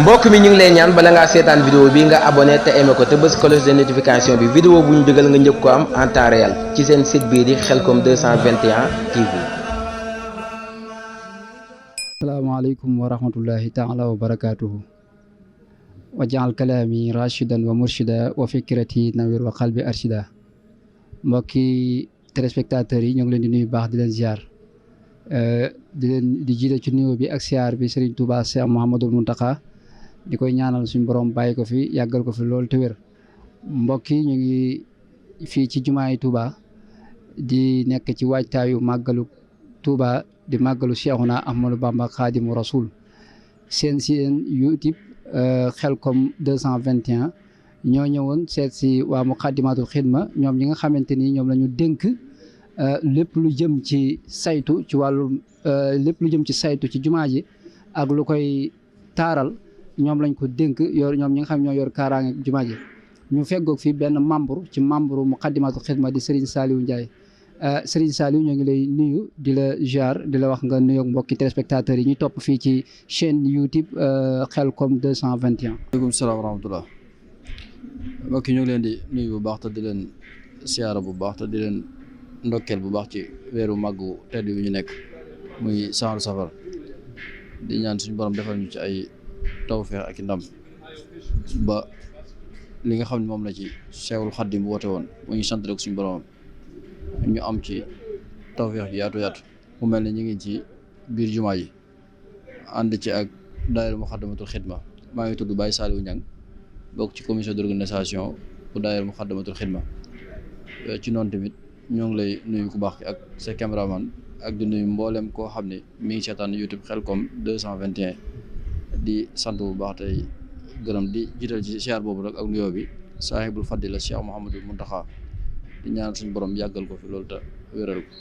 mbokk mi ñu ngi lay ñaan bala ngaa seetaan vidéo bi nga abonné te aimé ko te bës cloche de notification bi vidéo bu ñu dugal nga njëkk ko am en temps réel ci seen site bii di Khelcom 221 TV. asalaamaaleykum wa rahmatullahi taala wa barakaatuhu. wa jaal kalaami rashidan wa murshida wa fikrati nawir wa qalbi arshida. mbokki téléspectateurs yi ñoo ngi leen di nuyu baax di leen ziar di jiite ci nuyoo bi ak siyaar bi Serigne Touba Cheikh Mouhamadul Mountakha di koy ñaanal suñu borom bàyyi ko fi yàggal ko fi loolu te wér. mbokk yi ñu ngi fii ci jumaay Touba di nekk ci waajtaayu màggalu Touba di màggalu Cheikhouna Ahmadou Bamba Khadimu Rasoul seen YouTube Khelcom 221 ñoo ñëwoon seet si waa Muqaddimatul Xidma ñoom ñi nga xamante ni ñoom la ñu dénk lépp lu jëm ci saytu ci wàllu lépp lu jëm ci saytu ci jumaa ji ak lu koy taaral ñoom lañ ko dénk ñoom ñi nga xam ñoo yor kaaraange jumaa ji ñu feggoog fii benn membre ci membre Muqaddimatul Xidma di Serigne Saliou Ndiaye. Serigne Saliou ñoo ngi lay nuyu di la ziar di la wax nga nuyoog mbokki téléspectateurs yi ñu topp fii ci chaîne YouTube Khelcom 221. waaleykum salaam wa rahmatulah mbokk yi ñu ngi leen di nuyu bu baax te di leen siyaara bu baax te di leen ndokkeel bu baax ci weeru màggu tedd wi ñu nekk muy sahru safar di ñaan suñu borom defal ñu ci ay tawfeex ak i ndam ba li nga xam ne moom la ci Seexul Xaddim woote woon mu ñu sant rek suñu borom ñu am ci tawfeex ji yaatu mu mel ne ñu ngi ci biir jumaa ji ànd ci ak daayira Muxaddamatul Xidma maa ngi tudd Baye Saliou Niang bokk ci commission d'organisation bu daayira Muxaddamatul Xidma ci noonu tamit ñoo ngi lay nuyu ku baax ak sa caméraman ak di nuyu mboolem koo xam ne mi ngi seetaan YouTube Khelcom 221 di sant bu baax tey gërëm di jiital ci siyaar boobu rek ak nuyoo bi saahibul fadila Cheikh Mouhamadou Mountakha di ñaan suñu borom yàggal ko fi loolu te wéral ko.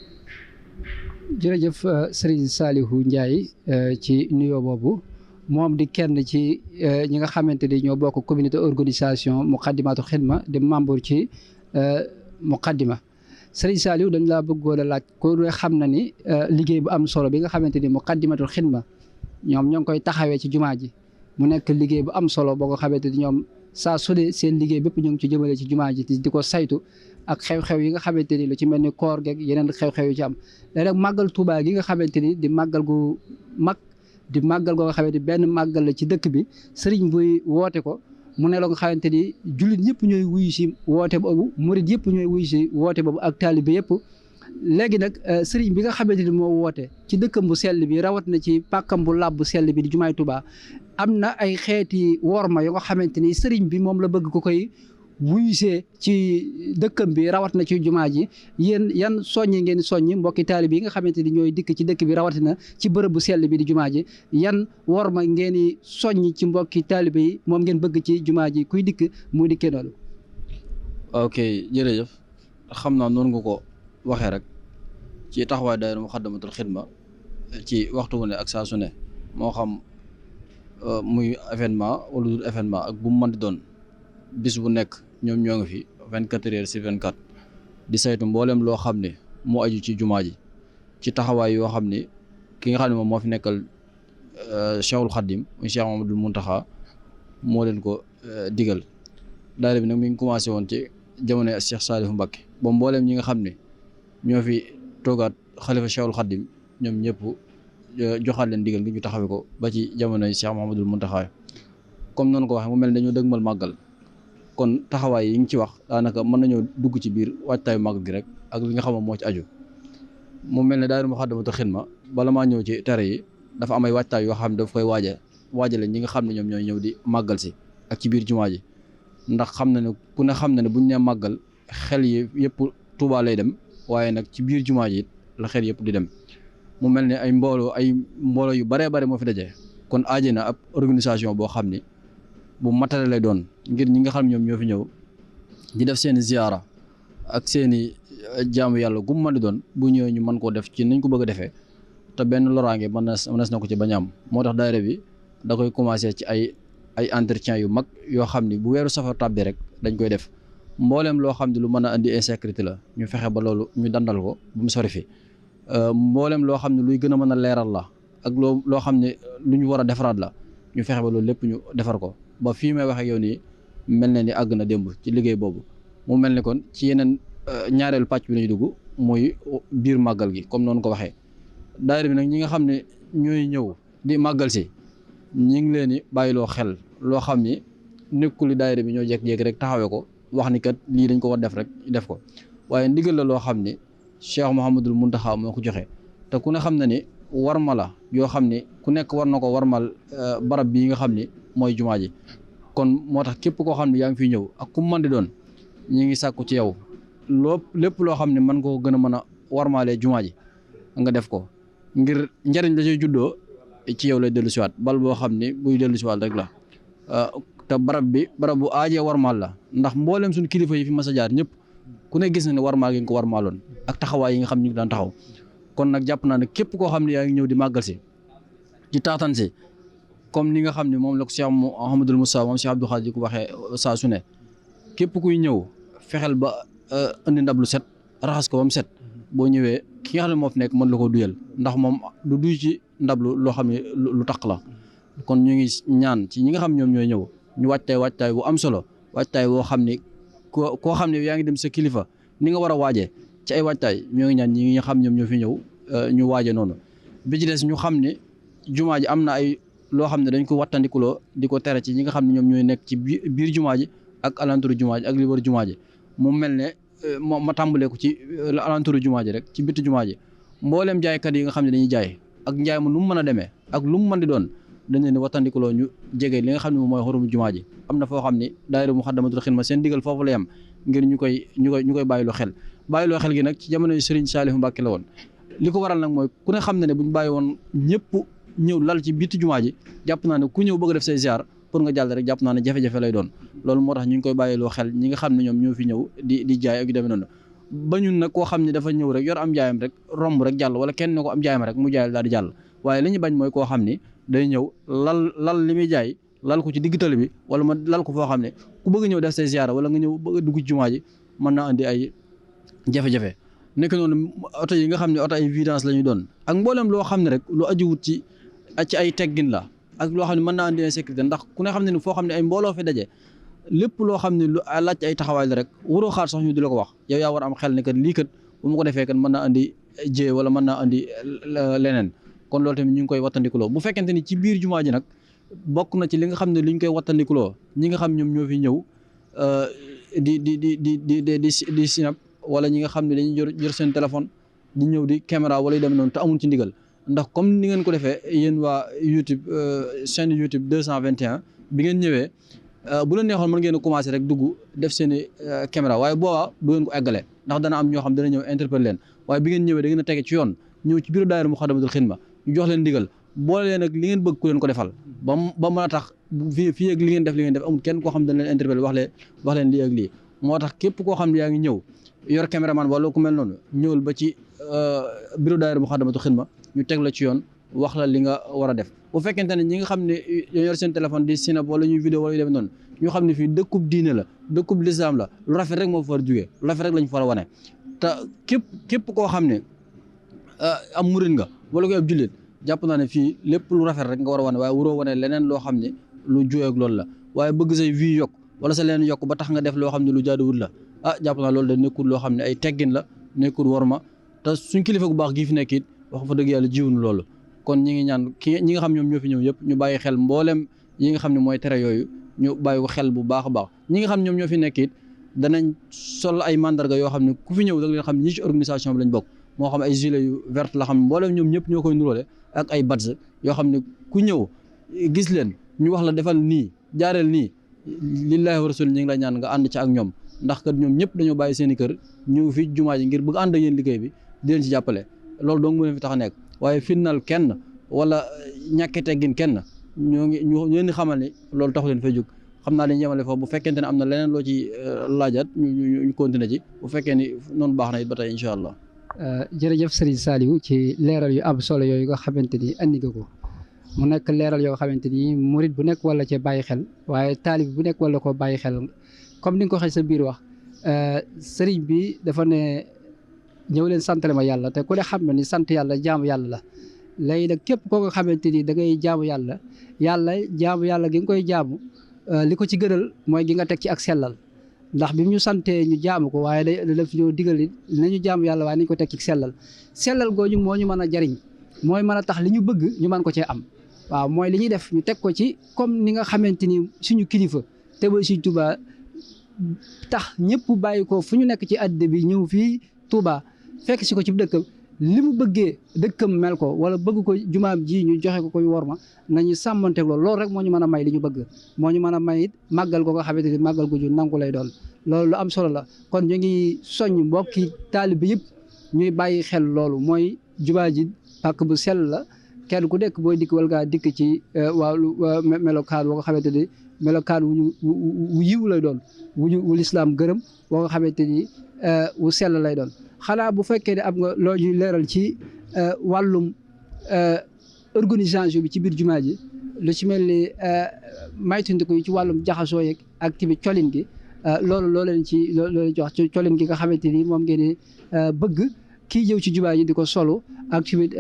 jërëjëf Serigne Saliou Ndiaye ci nuyoo boobu moom di kenn ci ñi nga xamante ni ñoo bokk communauté organisation Muqaddimatul Xidma di membre ci Muqaddima. Serigne Saliou dañ laa bëggoon a laaj ko xam na ni liggéey bu am solo bi nga xamante ni Muqaddimatul Xidma ñoom ñoo ngi koy taxawee ci jumaa ji mu nekk liggéey bu am solo boo ko xamante ni ñoom saa su dee seen liggéey bépp ñu ngi ci jëmale ci jumaa ji di ko saytu ak xew-xew yi nga xamante ni lu ci mel ni koor geeg yeneen xew-xew yu ci am léegi nag màggal Touba gi nga xamante ni di màggal gu mag di màggal goo nga xamante ni benn màggal la ci dëkk bi sëriñ buy woote ko mu ne la nga xamante ni jullit ñëpp ñooy wuyu si woote boobu murit yëpp ñooy wuyu si woote boobu ak taalibe yëpp léegi nag sëriñ bi nga xamante ni moo woote ci dëkkam bu sell bi rawat na ci pàkkam bu làbb bu sell bi di jumaay Touba am na ay xeeti worma yoo nga xamante ni sëriñ bi moom la bëgg ko koy wuyusee ci dëkkam bi rawat na ci jumaa ji yéen yan soññi ngeen soññi mbokki taalibe yi nga xamante ni ñooy dikk ci dëkk bi rawatina ci bërëb bu sell bi di jumaa ji yan worma ngeen di soññi ci mbokki taalibe yi moom ngeen bëgg ci jumaa ji kuy dikk mu dikkee noonu. ok jërëjëf xam naa noonu nga ko waxee rek ci taxawaay daayira Muxaddamatul Xidma ci waxtu wu ne ak saa su ne moo xam muy événement wala du événement ak bu mu mën di doon bis bu nekk ñoom ñoo ngi fi 24h/24 di saytu mboolem loo xam ne moo aju ci jumaa ji ci taxawaay yoo xam ne ki nga xam ne moom moo fi nekkal Cheikhul Khadim muy Cheikh Mouhamadoul Mountakha moo leen ko digal daayira bi nag mi ngi commencé woon ci jamonoy Cheikh Saliou Mbacké ba mboolem ñi nga xam ne ñoo fi toogaat xalifa Cheikhul Khadim ñoom ñëpp joxaat leen digal ngir ñu taxawee ko ba ci jamonoy Cheikh Mouhamadoul Mountakha comme noonu ko waxee mu mel ne dañoo dëgmal màggal kon taxawaay yi ngi ci wax daanaka mën nañoo dugg ci biir waajtaayu màgg gi rek ak li nga xam moo ci aju mu mel ne daayira Muxaddamatul Xidma bala maa ñëw ci tere yi dafa am ay waajtaay yoo xam ne daf koy waajale ñi nga xam ne ñoom ñooy ñëw di màggal si ak ci biir jumaa ji ndax xam na ne ku ne xam na ne buñ ne màggal xel yi yëpp Tuubaa lay dem waaye nag ci biir jumaa ji it la xel yëpp di dem mu mel ne ay mbooloo yu baree bare moo fi daje kon aaje na ab organisation boo xam ni bu matale lay doon ngir ñi nga xam ñoom ñoo fi ñëw di def seeni ziyaara ak seeni jaamu yàlla gu mu mën di doon bu ñëwee ñu mën koo def ci nañ ko bëgg a defee te benn loraange mënees na ko ci bañ a am moo tax daayira bi da koy commencé ci ay entretien yu mag yoo xam ni bu weeru safar tàbbi rek dañ koy def mbooleem loo xam ne lu mën a indi insécurité la ñu fexe ba loolu ñu dandal ko bu mu sori fi mbooleem loo xam ne luy gën a mën a leeral la ak loo xam ne lu ñu war a defaraat la ñu fexe ba loolu lépp ñu defar ko ba fii may wax ak yow nii mel na ni àgg na démb ci liggéey boobu mu mel ni kon ci yeneen ñaareelu pàcc bi lañu dugg muy biir màggal gi comme noonu ko waxee daayira bi nag ñi nga xam ne ñooy ñëw di màggal si ñi ngi leen di bàyyiloo xel loo xam ni nekkul li daayira bi ñoo jékki-jékki rek taxawee ko wax ni kat lii dañ ko war def rek def ko waaye ndigal la loo xam ni Cheikh Mouhamadul Mountakha moo ko joxe te ku ne xam na ni warma la yoo xam ni ku nekk war na ko warmal barab bii nga xam ni mooy jumaa ji kon moo tax képp koo xam ne yaa ngi fiy ñëw ak ku mën di doon ñi ngi sàkku ci yow lépp loo xam ne mën nga ko gën a mën a warmaalee jumaa ji nga def ko ngir njariñ la cay juddoo ci yow lay dellu siwaat bal boo xam ni buy dellu siwaat rek la te barab bu aajee warmaal la ndax mboolem suñu kilifa yi fi mas a jaar ñëpp ku ne gis na ne warmaal gi nga ko warmaaloon ak taxawaay yi nga xam ne ñu ngi daan taxaw kon nag jàpp naa ne képp koo xam ne yaa ngi ñëw di màggal si ci taatan si comme ni nga xam ne moom la ko Cheikh Mouhamadul Moussa moom Cheikh Abdou Khadir di ko waxee saa su ne képp kuy ñëw fexeel ba indi ndab lu set raxas ko ba mu set boo ñëwee ki nga xam ne moo fi nekk mën la ko duyal ndax moom du duy ci ndab loo xam ne lu taq la kon ñu ngi ñaan ci ñi nga xam ñoom ñooy ñëw ñu waajtaay bu am solo waajtaay boo xam ne koo xam ne yaa ngi dem sa kilifa ni nga war a waajee ci ay waajtaay ñoo ngi ñaan ñi nga xam ñoom ñoo fi ñëw ñu waaje noonu bi ci des ñu xam ne jumaa ji am na ay loo xam ne dañ ko wattandikuloo di ko tere ci ñi nga xam ne ñoom ñooy nekk ci biir jumaa ji ak alentour jumaa ji ak li wër jumaa ji mu mel ne ma tàmbalee ko ci alentour jumaa ji rek ci bitti jumaa ji mbooleem jaaykat yi nga xam ne dañuy jaay ak njaay ma nu mu mën a demee ak lu mu mën di doon dañ leen di wattandikuloo ñu jege li nga xam ne moom mooy xorum jumaa ji am na foo xam ne daayira Muxaddamatul Xidma seen digal foofu la yam ngir ñu koy bàyyiloo xel gi nag ci jamono Serigne Saliou Mbacké la woon li ko waral nag mooy ku ne xam ne buñ bàyyi woon ñëpp ñëw lal ci bitti jumaa ji jàpp naa ne ku ñëw bëgg a def say ziar pour nga jàll rek jàpp naa ne jafe-jafe lay doon loolu moo tax ñu ngi koy bàyyiloo xel ñi nga xam ne ñoom ñoo fi ñëw di jaay ak yu demee noonu ba ñun nag koo xam ne dafa ñëw rek yor am jaayam rek romb rek jàll wala kenn ne ko am jaayam rek mu jaayal daal di jàll waaye li ñu bañ mooy koo xam ni day ñëw lal li muy jaay lal ko ci digg tali bi wala ma lal ko foo xam ne ku bëgg ñëw def say ziara wala nga ñëw bëgg a dugg ci jumaa ji mën naa andi ay jafe-jafe nekk noonu oto yi nga xam ne oto ay vidange la ñuy doon ak mboolem loo xam ne rek lu ajuwut ci ay teggin la ak loo xam ne mën naa andi insécurité ndax ku ne xam ne ni foo xam ne ay mbooloo fi daje lépp loo xam ne lu laaj ay taxawaay la rek waroo xaar sax ñu di la ko wax yow yaa war am xel ne kat lii kat bu ma ko defee kat mën naa andi jee wala mën naa andi leneen kon loolu tamit ñu ngi koy wattandikuloo bu fekkente ni ci biir jumaa ji nag bokk na ci li nga xam ne li ñu koy wattandikuloo ñi nga xam ñoom ñoo fi ñëw di sinap wala ñi nga xam ne dañuy jor seen téléphone di ñëw di caméra wala yu dem noonu te amul ci ndigal ndax comme ni ngeen ko defee yéen waa YouTube chaîne YouTube 221 bi ngeen ñëwee bu la neexoon mën ngeen a commencé rek dugg def seen i caméra waaye boobaa du ngeen ko eggale ndax dana am ñoo xam dana ñëw interpeller leen waaye bi ngeen ñëwee da ngeen a tege ci yoon ñëw ci biir daayira Muxaddamatul Xidma ñu jox leen ndigal boole leen ak li ngeen bëgg ku leen ko defal ba mën a tax fii ak li ngeen def amul kenn koo xam dana leen interpeller wax leen lii ak lii moo tax képp koo xam ne yaa ngi ñëw yor caméraman wala ku mel noonu ñëwul ba ci bureau daayira Muxaddamatul Xidma ñu teg la ci yoon wax la li nga war a def bu fekkente ne ñi nga xam ne ñoo yor seen téléphone di sinap wala ñuy vidéo wala yu demee noonu ñu xam ne fii dëkkub diine la dëkkub lislaam la lu rafet rek moo fa war a jugee lu rafet rek lañ fa war a wane te képp koo xam ne am murit nga wala koy ab jullit jàpp naa ne fii lépp lu rafet rek nga war a wane waaye waroo wane leneen loo xam ne lu juyee ak loolu la waaye bëgg say vie yokk wala sa leen yokk ba tax nga def loo xam ne lu jaaduwul la jàpp naa loolu da nekkul loo xam ne ay teggin la nekkul worma te suñ kilifa gu baax gii fi nekk it wax fa dëgg yàlla jiwuñu loolu kon ñi ngi ñaan ñi nga xam ñoom ñoo fi ñëw yëpp ñu bàyyi xel mboolem yi nga xam ne mooy tere yooyu ñu bàyyi ko xel bu baax a baax ñi nga xam ñoom ñoo fi nekk it danañ sol ay mandarga yoo xam ne ku fi ñëw da nga xam ne ñi ci organisation bi lañ bokk moo xam ay gilet yu vert la xam mboolem ñoom ñëpp ñoo koy nuróole ak ay badge yoo xam ne ku ñëw gis leen ñu wax la defal nii jaareel nii lillahi wa rasul ñi ngi la ñaan nga ànd ci ak ñoom ndax kat ñoom ñëpp dañoo bàyyi seen i kër ñëw fi jumaa ji ngir bëgg ànd ak yéen liggéey bi di leen ci jàppale loolu dong mu leen fi tax a nekk waaye finnal kenn wala ñàkke teggin kenn ñu leen di xamal ni loolu taxu leen fay jóg xam naa dañu yemale foofu bu fekkente ne am na leneen loo ci laajaat ñu continuer ci bu fekkee ni noonu baax na it ba tey incha allah. jërëjëf Serigne Saliou ci leeral yu am solo yooyu nga xamante ni andi nga ko mu nekk leeral yoo xamante ni murit bu nekk wala cee bàyyi xel waaye taalib bu nekk wala ko bàyyi xel comme ni nga ko waxee sa biir wax Serigne bi dafa ne ñëw leen santale ma yàlla te ku ne xam na ni sant yàlla jaamu yàlla la léegi nag képp koo nga xamante ni da ngay jaamu yàlla yàlla gi nga koy jaamu li ko ci gënal mooy gi nga teg ci ak sellal ndax bi ñu santee ñu jaamu ko waaye day def ñoo digal nañu jaamu yàlla waaye nañ ko teg ci sellal gooñu moo ñu mën a jariñ mooy mën a tax li ñu bëgg ñu mën ko cee am waaw mooy li ñuy def ñu teg ko ci comme ni nga xamante ni suñu kilifa te ba Sëriñ Tuubaa tax ñëpp bàyyi ko fu ñu nekk ci àddina bi ñëw fii Touba fekk si ko ci dëkkam li mu bëggee dëkkam mel ko wala bëgg ko jumaam ji ñu joxe ko koy worma nañu sàmmanteeg loolu rek moo ñu mën a may li ñu bëgg moo ñu mën a may it màggal ko nga xamante ni màggal gu ju nangu lay doon loolu lu am solo la kon ñu ngi soññ mbokki taalibe yëpp ñuy bàyyi xel loolu mooy jumaa ji pàkk bu sell la kenn ku nekk booy dikk wala ngaa dikk ci wàllu melokaan woo nga xamante ni melokaan wu yiw lay doon wu lislaam gërëm woo nga xamante ni wu sell lay doon xanaa bu fekkee ne am nga loo ñuy leeral ci wàllum organisation bi ci biir jumaa ji lu ci mel ni maytundiku yi ci wàllum jaxasoo yeeg ak tamit colin gi loolu leen jox ci colin gi nga xamante ni moom ngeen di bëgg kii jëw ci jumaa ji di ko solo ak tamit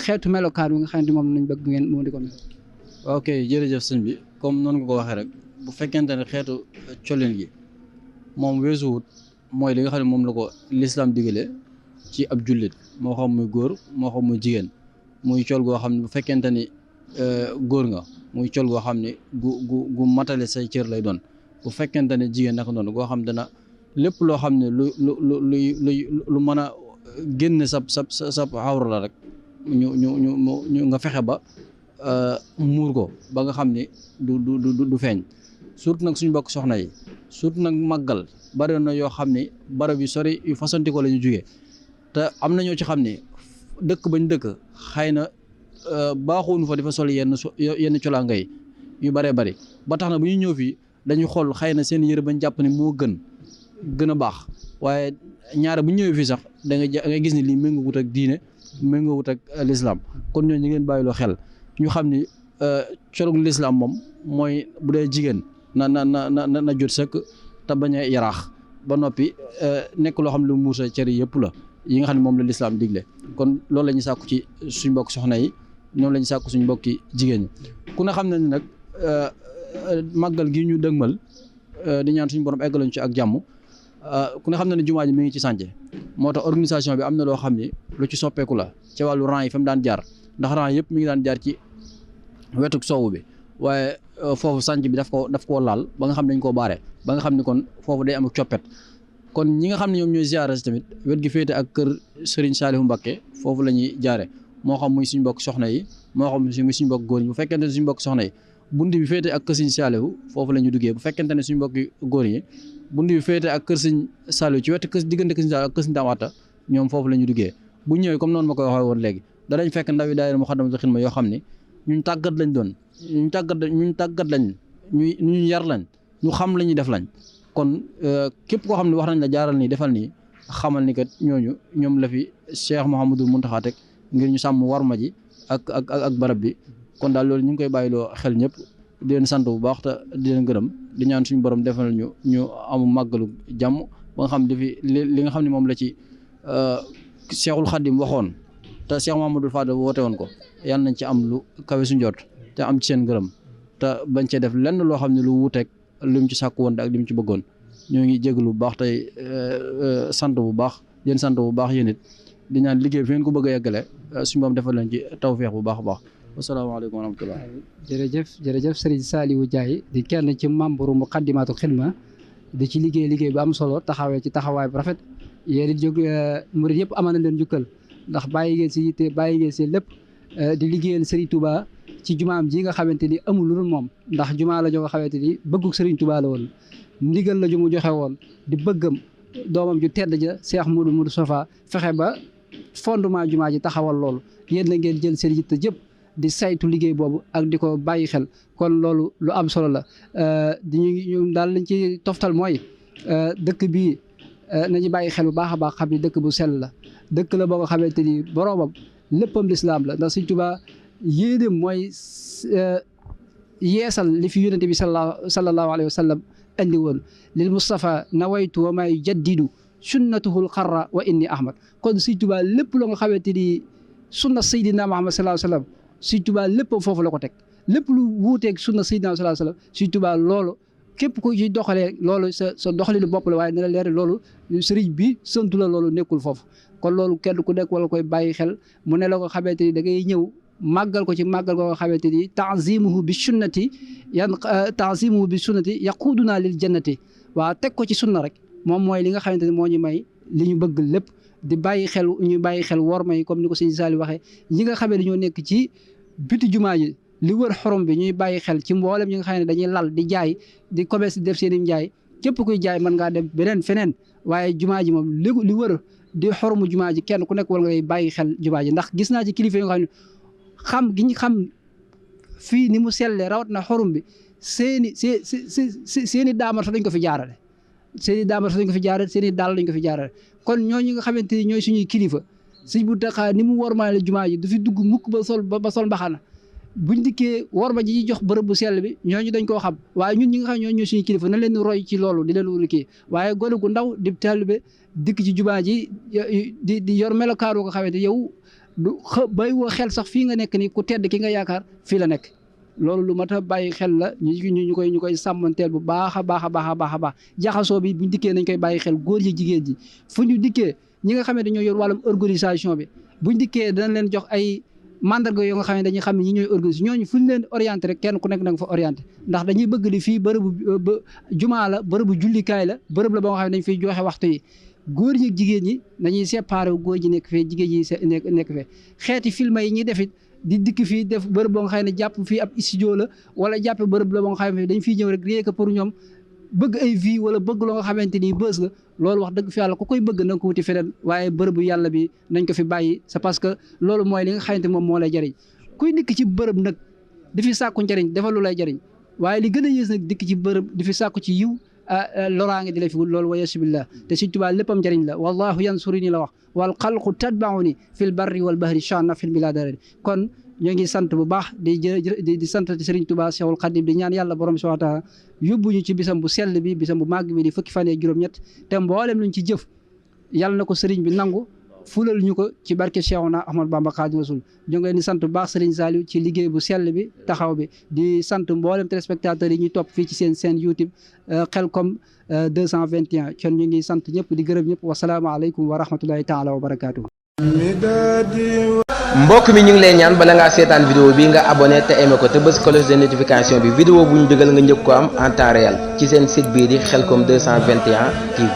xeetu melokaan wi nga xamante moom lañ bëgg ngeen moom di ko mel. ok jërëjëf sëñ bi comme noonu nga ko waxee rek bu fekkente ne xeetu colin gi moom weesuwut mooy li nga xam ne moom la ko lislaam digale ci ab jullit moo xam muy góor moo xam muy jigéen muy col goo xam ne bu fekkente ni góor nga muy col goo xam ne gu matale say cër lay doon bu fekkente ne jigéen naka noonu goo xam dana lépp loo xam ne lu mën a génn sa xawra la rek ñu nga fexe ba muur ko ba nga xam ne du feeñ surtout nag suñu bokk soxna yi surtout nag màggal bari na yoo xam ne barab yu sori yu fasanti ko la ñu jugee te am na ñoo ci xam ne dëkk bañ dëkk xëy na baaxoonu fa dafa sol yenn colaanga yi yu bëree bëri ba tax na bu ñu ñëw fii dañuy xool xëy na seen yëre bañ jàpp ne moo gën a baax waaye ñaare bu ñu ñëwee fii sax da ngay gis ni lii méngoo wut ak diine méngoo wut ak lislaam kon ñooñu ñu ngeen bàyyiloo xel ñu xam ni colug lislaam moom mooy bu dee jigéen na jot sëkk te bañ a yaraax ba noppi nekk loo xam ne lu muur sa cër yëpp la yi nga xam ne moom la lislaam digle kon loolu la ñuy sàkku ci suñ mbokk soxna yi ñoom la ñuy sàkku suñ mbokki jigéen ñi ku ne xam ne ni nag màggal gi ñu dëgmal di ñaan suñu borom eggalañ ci ak jàmm ku ne xam ne jumaa ji mi ngi ci sànce moo tax organisation bi am na loo xam ne lu ci soppeeku la ci wàllu rang yi fa mu daan jaar ndax rang yëpp mi ngi daan jaar ci wetuk soowu bi waaye foofu sànc bi daf koo laal ba nga xam ne dañ koo baare ba nga xam ne kon foofu day am ak coppet kon ñi nga xam ne ñoom ñooy ziyaara si tamit wet gi féete ak kër Serigne Saliou Mbacké foofu la ñuy jaare moo xam muy suñ mbokk soxna yi moo xam muy suñ mbokk góor yi bu fekkente ne suñ mbokk soxna yi bunt bi féete ak kër Serigne Saliou foofu la ñu duggee bu fekkente ne suñ mbokki góor yi bunt bi féete ak kër Serigne Saliou ci wetu diggante kër Serigne Saliou ak kër Serigne Damata ñoom foofu la ñu duggee bu ñëwee comme noonu ma koy waxee woon léegi danañ fekk ndawi daayira Moukhaddamatoul Khidma yoo xam ne ñun tàggat lañ doon ñun tàggat lañ ñu yar lañ ñu xam la ñuy def lañ kon képp koo xam ne wax nañ la jaaral nii defal nii xamal ni kat ñoom la fi Cheikh Mouhamadoul Mountakha teg ngir ñu sàmm warma ji ak barab bi kon daal loolu ñu ngi koy bàyyiloo xel ñëpp di leen sant bu baax te di leen gërëm di ñaan suñu borom defal ñu amu màggalu jàmm ba nga xam dafi li nga xam ne moom la ci Cheikhul Khadim waxoon te Cheikh Mouhamadoul Fadal woote woon ko yàlla nañ ci am lu kawe su njort te am ci seen gërëm te bañ cee def lenn loo xam ne lu wuuteeg li mu ci sàkku woon ak li mu ci bëggoon ñoo ngi jégalu bu baax tey sant bu baax yéen sant bu baax yéen it di ñaan liggéey fi ngeen ko bëgg a yeggale suñu moom defal leen ci tawfeex bu baax a baax wasalaamaaleykum wa rahmatullah. jërëjëf Serigne Saliou Ndiaye di kenn ci membre Moukhaddamatoul Khidma di ci liggéey bu am solo taxawee ci taxawaay bu rafet yéen it jóg murid yëpp amal na leen jukkal ndax bàyyi ngeen si yitte bàyyi ngeen si lépp di liggéeyal Serigne Touba ci jumaam ji nga xamante ni amul lu dul moom ndax jumaa la joo nga xamante ni bëggug Serigne Touba la woon ndigal la ju mu joxe woon di bëggam doomam ju tedd ja Cheikh Modou Sofa fexe ba fondement jumaa ji taxawal loolu yéen la ngeen jël seen yitte jëpp di saytu liggéey boobu ak di ko bàyyi xel kon loolu lu am solo la ñu daal lañ ci toftal mooy dëkk bii nañu bàyyi xel bu baax a baax xam ni dëkk bu sell la dëkk la boo nga xamante ni boroomam léppam lislaam la ndax Sëriñ Tuubaa yéeneem mooy yeesal li fi yonente bi sallallahu alayhi wa sallam andi woon lil Mustafa nawaytu wa may jaddidu sunnatuhul xarra wa inni ahmad kon Sëriñ Tuubaa lépp loo nga xamante ni sunna Seydina Muhammad sallallahu alayhi wa sallam Sëriñ Tuubaa lépp foofu la ko teg lépp lu wuuteeg sunna Seydina sallallahu alayhi wa sallam Sëriñ Tuubaa loolu képp ku ci doxalee loolu sa doxalinu bopp la waaye na la leer loolu sëriñ bi santu la loolu nekkul foofu kon loolu kenn ku nekk wala koy bàyyi xel mu ne la ko xamante ni da ngay ñëw màggal ko ci màggal ko nga xamante ni ta'zimuhu bi sunnati yaquduna lil jannati waaw teg ko ci sunna rek moom mooy li nga xamante ni moo ñu may li ñu bëgg lépp di bàyyi xel ñu bàyyi xel wor may comme ni ko sëñ Saliou waxee ñi nga xamee dañoo nekk ci biti jumaa ji li wër xorom bi ñuy bàyyi xel ci mboolem ñi nga xam ne dañuy lal di jaay di commerce di def seen i njaay képp kuy jaay mën ngaa dem beneen feneen waaye jumaa ji moom li wër di xoromu jumaa ji kenn ku nekk war ngay bàyyi xel jumaa ji ndax gis naa ci kilifa yi nga xam ne xam gi ñu xam fii ni mu sellee rawat na xorum bi seeni daamar sax dañ ko fi jaarale seeni daamar sax dañ ko fi jaarale seeni daal dañ ko fi jaarale kon ñooñu nga xamante ni ñooy suñuy kilifa Sëñ Muntaxa ni mu wormaale jumaa ji du fi dugg mukk ba sol mbaxana buñ dikkee worma ji jox bërëb bu sell bi ñooñu dañ koo xam waaye ñun ñi nga xam ñooñu suñu kilifa na leen roy ci loolu di leen wuli kii waaye gone gu ndaw di taalibe dikk ci jumaa ji di yor melokaanu ko xamante yow du bay woo xel sax fii nga nekk ni ku tedd ki nga yaakaar fii la nekk loolu lu mat a bàyyi xel la ñu koy sàmmanteel bu baax a baax a baax a baax a baax jaxasoo bi buñ dikkee nañ koy bàyyi xel góor yi jigéen ji fu ñu dikkee ñi nga xam ne dañoo yor wàllum organisation bi buñ dikkee danañ leen jox ay mandarga yoo nga xam ne dañuy xam ne ñi ñooy organiser ñooñu fu ñu leen orienté rek kenn ku nekk na nga fa orienté ndax dañuy bëgg li fii bërëbu jumaa la bërëbu jullikaay la bërëb la ba nga xam ne dañ fiy joxe waxtu yi góor ñi ak jigéen ñi dañuy séparé góor ji nekk fee jigéen ñi nekk fee xeeti film yi ñuy defit di dikk fii def bërëb boo nga xam ne jàpp fii ab studio la wala jàpp bërëb la boo nga xam ne dañ fiy ñëw rek rien que pour ñoom bëgg ay vie wala bëgg loo nga xamante ni bës la loolu wax dëgg fi yàlla ku koy bëgg na nga ko wuti feneen waaye bërëbu yàlla bi nañ ko fi bàyyi c'est parce que loolu mooy li nga xamante moom moo lay jëriñ kuy dikk ci bërëb nag di fi sàkku njëriñ dafa lu lay jëriñ waaye li gën a yées nag dikk ci bërëb di fi sàkku ci yiw loraange di la fi wut loolu wa yasubillah te Sëñ Tuubaa léppam njëriñ la wallahu yansuruni la wax wal xalqu tatbauni fil barri wal bahri shana fil biladari kon ñoo ngi sant bu baax di sant Serigne Touba Cheikhul Khadim di ñaan yàlla borom subhanahu wa ta'ala yóbbuñu ci bisam bu sell bi bisam bu màgg bi di fukki fan ak juróom-ñett te mboolem luñ ci jëf yàlla na ko Serigne bi nangu fulal ñu ko ci barke Cheikhuna Ahmad Bamba Khadimu Rasul ñoo ngi leen di sant bu baax Serigne Saliou ci liggéey bu sell bi taxaw bi di sant mboolem téléspectateurs yi ñuy topp fii ci seen YouTube Khelcom 221 kon ñu ngi sant ñëpp di gërëm ñëpp wasalaamaaleykum wa rahmatullahi taala wa barakaatuh. mbokk mi ñu ngi lay ñaan bala ngaa seetaan vidéo bi nga abonné te aimé ko te bës cloche de notification bi vidéo bu ñu dugal nga njëkk ko am en temps réel ci seen site bii di Khelcom 221 TV